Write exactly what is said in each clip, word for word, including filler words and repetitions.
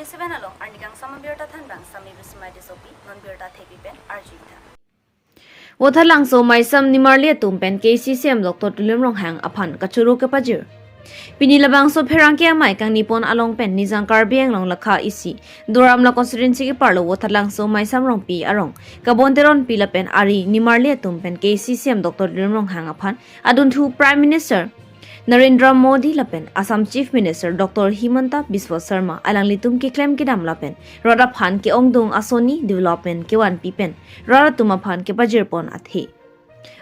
Seven along arnikangsam abirta thanbang Sami Bismai Tissopi, non birta thepi pen arjuitha. Vothatlangso Maisam nimarli atum pen K C C M Doctor Tuliram Ronghang aphan kachoro kepajir. Pini labangso pherangke amei kangnipon along pen Nijang Karbi Anglong lakha isi Duar Amla constituency keparlo Vothatlangso Maisam Rongpi arong Kabon Teronpi lapen ari nimarli atum pen K C C M Doctor Tuliram Ronghang aphan adunthu Prime Minister Narendra Modi lapen Assam Chief Minister Doctor Himanta Biswa Sarma alanglitum keklem kedam lapen rat aphan ke-ongdung asoni development kevanpi pen rat atum aphan kepajirpon athe.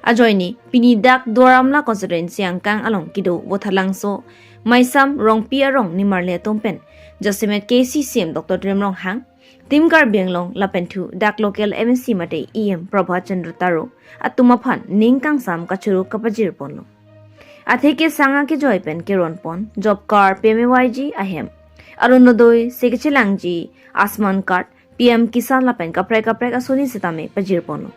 Ajoine pini dak Duar Amla constituency angkang along kedo Vothatlangso Maisam Rongpi arong nimarli atum pen jasemet K C C M Doctor Tuliram Ronghang, Team Karbi Anglong lapen thu dak local M A C mate E M Prabhat Chandra Taro atum aphan ning kangsam kachoro kepajirponlo. Athe kesang akejoi pen keronpon, job card, P M A Y G ahem, Orunodoi, se kechelangji Ayushman card, P M Kisan lapen kaprek kaprek asoni setame pajirponlo.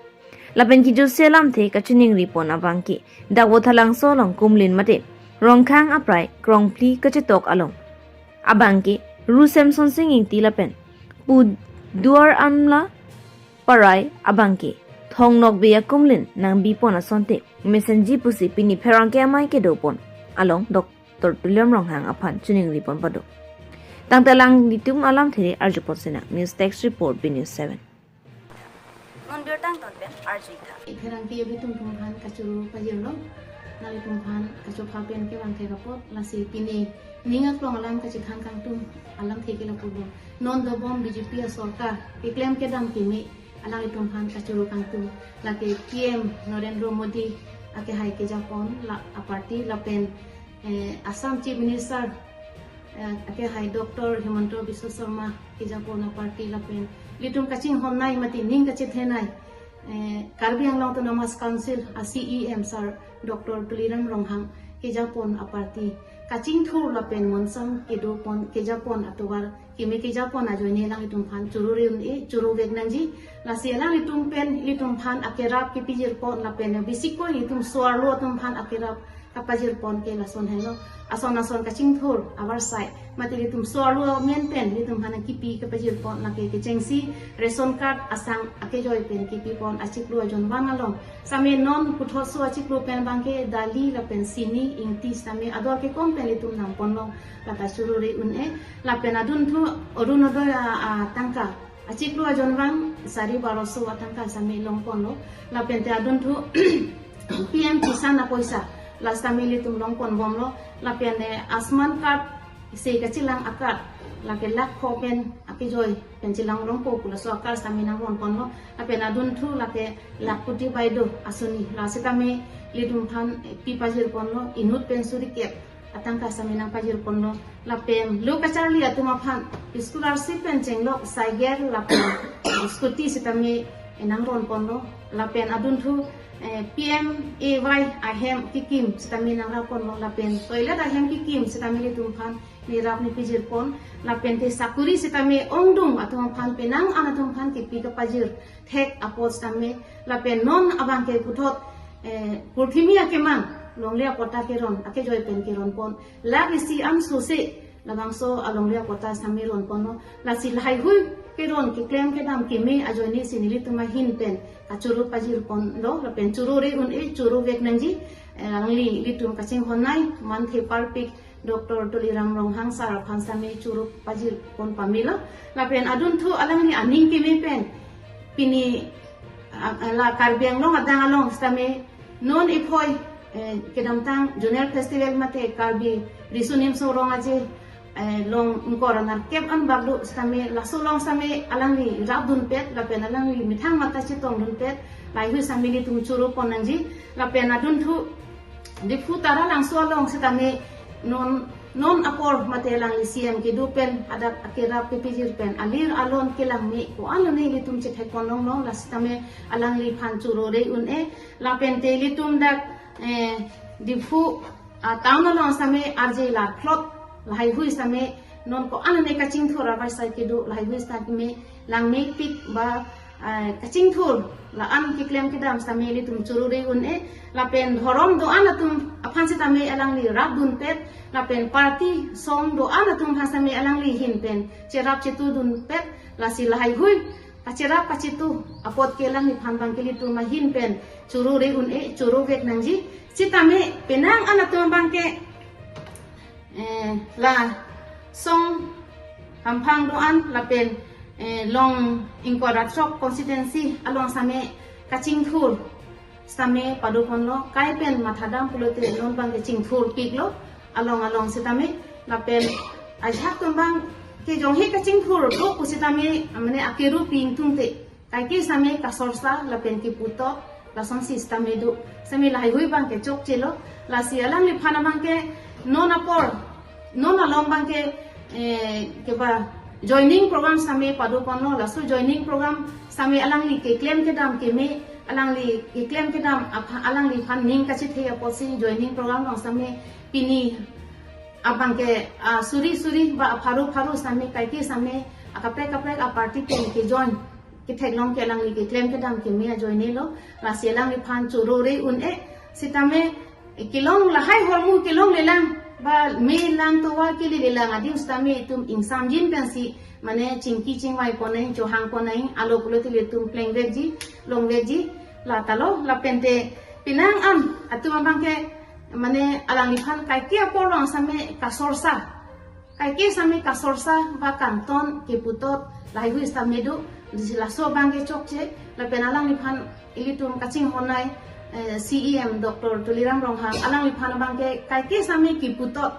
Lapen kejutsi alamthe kachiningripon abangke dak Vothatlangso along kumlin mate Rongkhang aprai krongphli kachetok along abangke Ru Semsonsing Ingti lapen pu Duar Amla parai abangke thong nokbe akumlin nangbipon asonte mesenji pusi pini pherangke amei kedopon along Doctor Tuliram Ronghang aphan chiningripon pado. Tangte alanglitum alamthe arjupon sinang. News Desk Report, B News seven. Non birta angton pen arjuitha. Pherangke abitum atum aphan kachoro pajirlo, nanglitum aphan kachopha pen kevangthe apot, lasi pini ning aklong alam kachethang kangtung alamthe ke lapulo. Non dobom B J P asorkar keklem kedam keme alanglitum aphan kachoro kangtung, lake P M Narendra Modi akehai kejapon la aparty lapen eh, Assam Chief Minister, eh, akehai Doctor Himanta Biswa Sarma kejapon aparty lapen ilitum kachinghonnei mate ning kachethenei, eh, Karbi Anglong Autonomous Council a C E M Sir Doctor Tuliram Ronghang kejapon aparty kachingthur lapen monsam kedopon kejapon atovar keme kejapon ajoine alanglitum aphan choro re un-e, choro vek nangji. Lasi alanglitum pen ilitum aphan akerap kepajirpon lapen bisiko ilitum so-arlo atum aphan akerap kapajirpon ke lason helo. Ason ason kachingthur avarsai mate ilitum so-arlo amen pen ilitum aphan kipi kepajirpon, lake kechengsi ration card asang akejoi pen kipipon achiklo ajonvang along. Same non puthotso achiklo pen abangke dali lapen sini, ingti same ador kekom pen ilitum nangponlong, lata choro re un-e. Lapen adunthu Orunodoi a, atangka achiklo ajonvang sari baroso atangka same longponlo. Lapen te adunthu P M Kisan apoisa la same ilitum longponbomlo. Lapen, eh, Ayushman card se kachelang a-card lake lakh pho pen akejoi pen chelang rongpo pu laso a-card same nangronponlo. Lapen adunthu lake Lakhpati Baideo asoni la setame ilitum aphan, eh, pipajirponlo, inut pen suri kep atangka same nangpajirponlo. Lapen lo kacharli atum aphan scholarship pen chenglok cycle lapen scooty setame, eh, nangronponlo. Lapen adunthu, eh, P M A Y ahem kekim setame nangraponlo. Lapen toilet ahem kekim setame ilitum aphan nerap nepajirpon. Lapen te sakuri setame ongdung atum aphan penang an atum aphan kipi kepajir thek apot setame. Lapen non abangke puthot, eh, purthimi akemang longle apatta keron akejoi pen keronpon, lakh isi an sose labangso alongle apatta same ronponlo. Lasi lahaihui keron keklem kedam keme ajoine si nelitum ahin pen kachoro pajirponlo lapen choro re un-e, choro vek nangji. Eh, alangli ilitum kachinghonnei manthe parpik Doctor Tuliram Ronghang sir aphan same choro pajirpon pamelo. Lapen adunthu alangli aning keme pen pini, ah, la Karbi Anglong adang along setame non iphoi, eh, kedamtang Zonal Festival mate Karbi Riso Nimso Rong Aje, eh, long ingkoi ra nerkep an bak do setame laso along setame alangli rapdunpet lapen alangli methang matha chetongdunpet, lahaihui setame ilitum choropon nangji. Lapen adunthu Diphu Taralangso along setame non, non apor mate alangli C M kedo pen hadak akerap kepajir pen alir alon kelang me ko-an lone ilitum chethekpon longlo, la setame alangliphan choro re un-e. Lapen te ilitum dak, eh, Diphu, ah, town along setame arje larplot, lahaihui setame non ko-an lone kachingthur avarsai kedo, lahaihui setame langmepik ba eh, kachingthur la-an keklem kedam sitame ilitum choro re un-e, lapen dhorom do-an atum aphan sitame alangli rapdunpet, lapen party song do-an atum aphan sitame alangli ahin pen cherap chetudunpet, lasi lahaihui kacherap kachetu apot ke alangliphan abangke ilitum ahin pen choro re un-e, choro vek nangji. Sitame penang an atum abangke, eh, la song hamphang do-an lapen, eh, long ingkoi ra throk constituency along sitame kachingthur sitame padoponlo, kai pen mathadam pulote non abangke chingthurpiklo along along sitame, lapen ajahak atum abangke jongsi kachingthur do pu sitame, mane akeru ping tungte kaike sitame kasorsa lapen keputot lasonsi sitame do, sitame lahaihui abangke chokchelo. Lasi alangliphan abangke non apor, non along abangke, eh, keba joining program sitame padoponlo, laso joining program sitame alangli keklem kedam keme, alangli keklem kedam apha-, alangliphan ning kachethe apotsi joining program along sitame pini abangke, ah, suri suri ba apharo pharo sitame kaike sitame akaprek kaprek aparty pen kejoin ketheklong ke alangli keklem kedam keme ajoinelo, lasi alangliphan choro re un-e, sitame kelong lahai ahormu kelonglelang ba me lang tovar kelelang adim sitame itum ingsamjin pensi, mane chingki chingvai ponnang, chohang ponnang, alo pulote ilitum plengvekji, longvekji, la talo, lapente penang an atum abangke, mane alangliphan kaike apor along sitame kasorsa, kaike sitame kasorsa ba kangton keputot lahaihui sitame do, lasi laso abangke chokche, lapen alangliphan ilitum kachinghonnei, eh, C E M Doctor Tuliram Ronghang, alangliphan abangke kaike sitame keputot,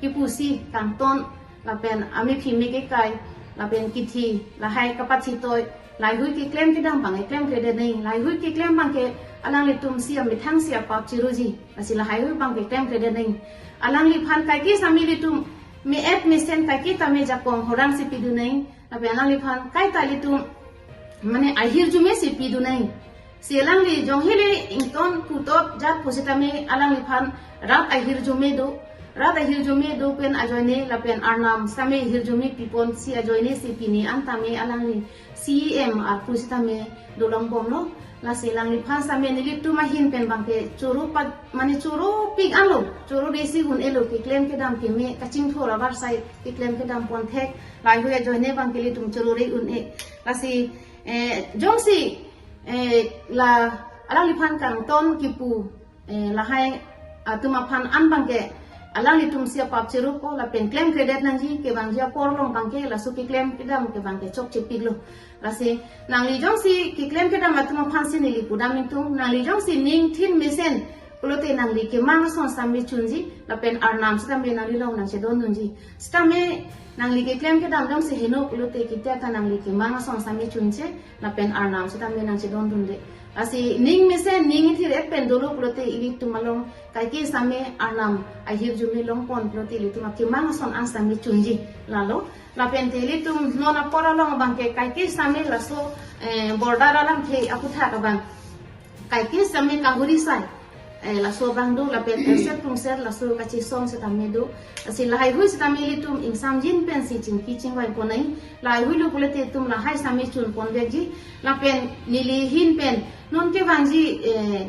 kepusi kangton, lapen amephi me kekai, lapen kithi, lahai kapathitoi, lahaihui keklem kedam abangke klemkledet nang, lahaihui keklem abangke alanglitum si amethang si apap chiruji, lasi lahaihui abangke klemkledet nang. Alangliphan kaike sitame ilitum me-et mesen kaike tame jakong horang si pidun nang, lapen alangliphan kaita ilitum, mane ahirjume si pidun nang. Si alangli jongsi le ington putot jat pusitame alangliphan rat ahirjume do, rat ahirjume do pen ajoine lapen arnam sitame ahirjume piponsi ajoinesi pini an tame alangli C E M arpu sitame dolongbomlo. Lasi alangliphan sitame nelitum ahin pen abangke choro pat, mane choropik anlo, choro resi un-elo, keklem kedam keme kachingthur avarsai keklem kedam ponthek, lahaihui ajoine abangke ilitum choro re un-e. Lasi, eh, jongsi, eh, la alangliphan kangton kepu, eh, lahai atum aphan an abangke alanglitum si apap chirupo, lapen klemkledet nangji, kevangji apor along abangke laso keklem kedam ke abangke chokchepiklo. Lasi nangli jongsi keklem kedam atum aphansi neli pudam ingtung, nangli jongsi ning thin mesen pulote nangli kemang ason sitame chunji, lapen arnam sitame nangli along nangchedondunji. Sitame nangli keklem kedam jongsi heno pulote kitia ta nangli kemang ason sitame chunche, lapen arnam sitame nangchedondunde. Lasi ning mesen ning ithir-et pen dolo pulote ilitum along kaike sitame arnam ahirjume longpon pulote ilitum akemang ason an sitame chunji, lalo. Lapente ilitum non apor along abangke kaike sitame laso, eh, border alamthe aputhak abang kaike sitame kahuri sai, eh, laso abang do, lapen erset pungset laso kachesong sitame do. Lasi lahaihui sitame ilitum ingsamjin pensi chingki chingvai ponnang, lahaihui lo pulote itum lahai sitame chun ponvekji, lapen neli ahin pen non kevangji, eh,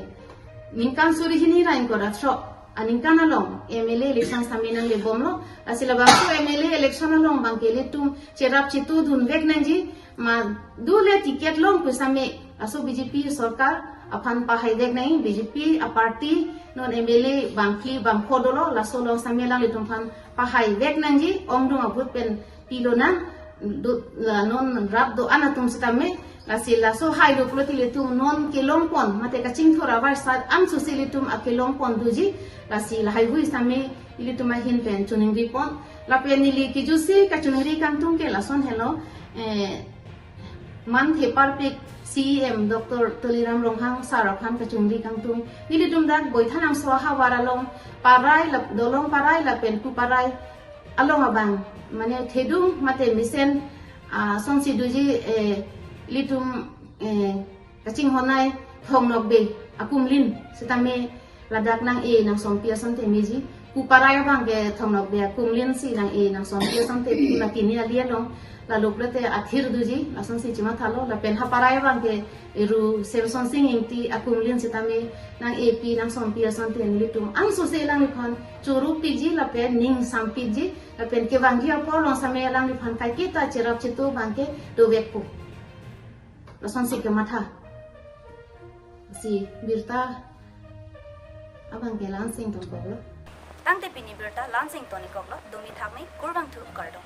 ningkan suri hini ra ingkoi ra throk aningkan along M L A election sitame nanglebomlo. Lasi labangso M L A election along abangke ilitum cherap chetudunvek nangji, ma dole ticket long pu sitame laso B J P sorkar aphan pahaivek nang, B J P aparty non M L A bangphli bangpho dolo, laso along sitame alanglitum aphan pahaivek nangji, ongdung abhut pen pilonang, do, la non rap do-an atum sitame. Lasi laso hailo pulote ilitum non kelongpon, mate kachingthur avarsai an susi ilitum akelongpon doji, lasi lahaihui sitame ilitum ahin pen choningripon. Lapen neli kejutsi kachoningri kangtung ke lason helo, eh, man theparpik C E M Doctor Tuliram Ronghang sir aphan kachoningri kangtung. Nelitum dak Boithalangso ahavar along parai lap-, dolong parai lapen ku parai along abang, mane thedung mate mesen, ah, asonsi doji, eh, ilitum, eh, kachinghonnei Thong Nokbe akumlin sitame ladak nang-e nangsompi asonte meji. Ku parai abangke Thong Nokbe akumlin si nang-e nangsompi asonte pu la kini ali along. Lalu plete athir doji, lasonsi chemathalo, lapen haparai abangke Ru Semsonsing Ingti akumlin sitame nang-epi nangsompi asonte nelitum angsose alangliphan choro piji lapen ning sampiji, lapen kevangji apor along same alangliphan kaiketa cherap chetu abangke dovekpo. Lasonsi kematha. Si birta abangke la-ansi ingtonkoklo. Tangte pini birta la-ansi ingtonkoklo, dumi thakme kurvangthu kardom.